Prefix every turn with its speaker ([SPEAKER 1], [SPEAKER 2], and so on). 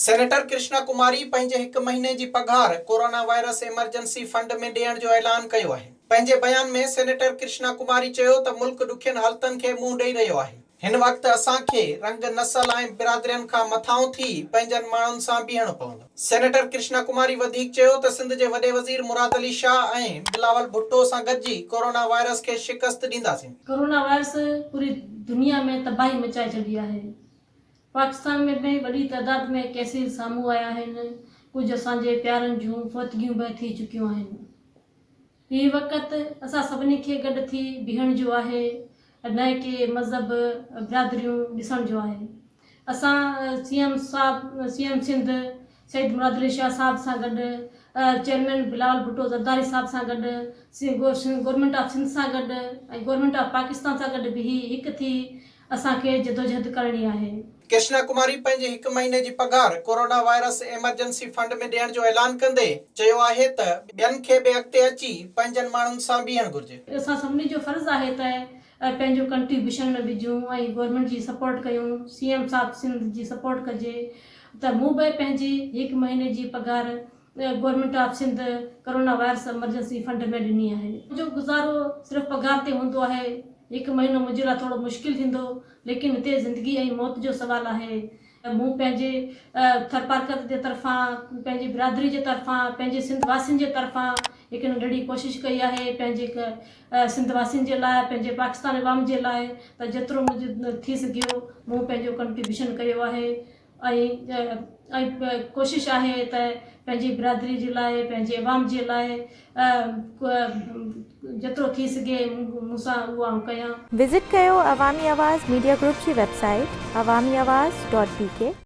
[SPEAKER 1] Senator Krishna Kumari پنهنجي هڪ مهيني جي پگهار ڪورونا وائرس ايمرجنسي فنڊ ۾ ڏيڻ جو اعلان ڪيو آهي. پنهنجي بيان ۾ سينيٽر ڪرشنا ڪماري چيو ته ملڪ ڏکين حالتن کي منهن ڏئي رهيو آهي. هن وقت اسان کي رنگ، نسل ۽ برادرين کان مٿانهون ٿي پنهنجن ماڻهن سان بيهڻو پوندو. سينيٽر ڪرشنا ڪماري وڌيڪ چيو ته سنڌ جي وڏي وزير مراد علي شاهه ۽ بلاول ڀٽو سان گڏجي ڪورونا وائرس کي شڪست ڏينداسين.
[SPEAKER 2] ڪورونا وائرس پوري دنيا ۾ تباهي مچائي ڇڏي آهي. پاڪستان ۾ به وڏي تعداد ۾ ڪيسز سامهون آيا آهن، ڪجهه اسان جي پيارن جون فوتگيون به ٿي چڪيون آهن. هي وقت اسان سڀني کي گڏ ٿي بيهڻ جو آهي نه ڪي مذهب برادريون ڏسڻ جو آهي. اسان سي ايم صاحب سي ايم سنڌ سيد مراد علي شاهه صاحب سان گڏ چيئرمين بلاول ڀٽو زرداري صاحب سان گڏ گورنمينٽ آف سنڌ سان گڏ ۽ گورنمينٽ آف پاڪستان سان گڏ بيهي هڪ ٿي اسان کي جدوجهد ڪرڻي آهي.
[SPEAKER 1] ڪرشنا ڪماري پنهنجي هڪ مهيني جي پگهار ڪورونا وائرس ايمرجنسي فنڊ ۾ ڏيڻ جو اعلان ڪندي چيو آهي ته ٻين کي به اڳتي اچي پنهنجن ماڻهن سان بيهڻ گهرجي.
[SPEAKER 2] اسان سڀني جو فرض آهي ته پنهنجو ڪنٽريبيوشن وجهون ۽ گورنمينٽ جي سپورٽ ڪيون، سي ايم صاحب سنڌ جي سپورٽ ڪجي ته مون به پنهنجي هڪ مهيني جي پگهار government of Sindh corona virus emergency fund ۾ ڏني آهي. منهنجو گذارو صرف پگهار تي هوندو آهي، هڪ مهينو منهنجي لاء ٿورو مشڪل ٿيندو، ليڪن هتي زندگي ۽ موت جو سوال آهي. مون پنهنجي ٿرپارڪر جي طرفان، پنهنجي برادري جي طرفان، پنهنجي سنڌ واسين جي طرفان هڪ ننڍڙي ڪوشش ڪئي آهي، پنهنجي سنڌ واسين جي لاء، پنهنجي پاڪستان عوام جي لاء ته جيترو منهنجو ٿي سگهيو مون پنهنجو ڪنٽريبيوشن ڪيو آهي. ۽ ۽ ڪوشش آهي ته پنهنجي برادري جي لاء پنهنجي عوام جي لاء جيترو ٿي سگهي مون سان اهو آئون ڪيان.
[SPEAKER 3] وزٽ ڪيو عوامي آواز ميڊيا گروپ جي website Awami Awaz dot B K.